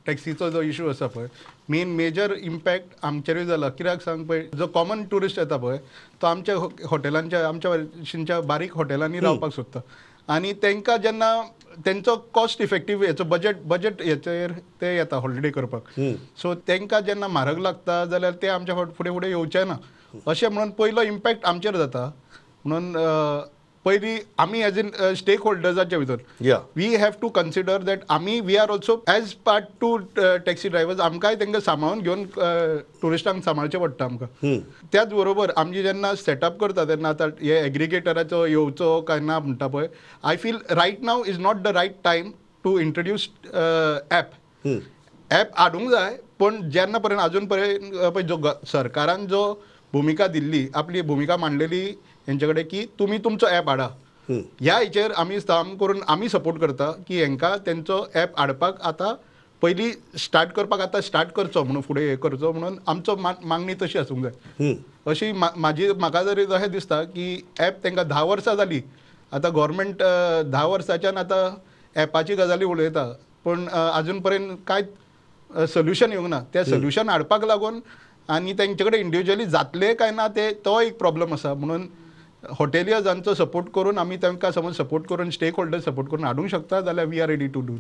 टॅक्सीचो जो इशू आसा पळय, मेन मेजर इम्पॅक्ट आमचेरूय जाला. कित्याक सांग पळय, जो कॉमन ट्युरिस्ट येता पळय, तो आमच्या हॉटेलांच्या, आमच्या भशेनच्या बारीक हॉटेलांनी रावपाक सोदता आनी तांकां जेन्ना तेंचो कॉस्ट इफेक्टीव हेचो बजट हेचेर ते येता हॉलिडे करपाक. सो तांकां जेन्ना म्हारग लागता जाल्यार ते आमच्या फुडें फुडें येवचे ना अशें म्हणून पयलो इम्पॅक्ट आमचेर जाता. म्हणून पयलीं आमी एज इन स्टेक होल्डर्साच्या भितर we have to consider that आमी we are also as part to taxi drivers. आमकांय तांकां सांबाळून घेवन ट्युरिस्टांक सांबाळचें पडटा आमकां. त्याच बरोबर आमची जेन्ना सेटअप करता तेन्ना आतां हे एग्रिगेटराचो येवचो काय ना म्हणटा पळय, I feel right now is not the right time to introduce app. App हाडूंक जाय, पूण जेन्ना पर्यंत अजून पर्यंत पळय जो सरकारान जो भुमिका दिल्ली, आपली भुमिका मांडलेली हेंचे कडेन की तुमी तुमचो ॲप हाडा, ह्या हेचेर आमी काम करून आमी सपोर्ट करता की हेंकां तेंचो ॲप हाडपाक आतां पयलीं स्टार्ट करपाक, आतां स्टार्ट करचो म्हणून, फुडें हें करचो म्हणून आमचो मागणी तशी आसूंक जाय अशी म्हाजी. म्हाका जरी अशें दिसता की ॲप तांकां 10 वर्सां जालीं, आतां गोवोरमेंट 10 वर्साच्यान आतां ॲपाची गजाली उलयता, पूण अजून पर्यंत कांयच सोल्युशन येवंक ना. तें सोल्युशन हाडपाक लागून आनी तेंचे कडेन इंडिविज्युअली जातलें काय ना ते तो एक प्रॉब्लम आसा. म्हणून हॉटेलियर्सांचो सपोर्ट करून आमी तांकां समज सपोर्ट करून, स्टेक होल्डर सपोर्ट करून हाडूंक शकता जाल्यार we are ready to do.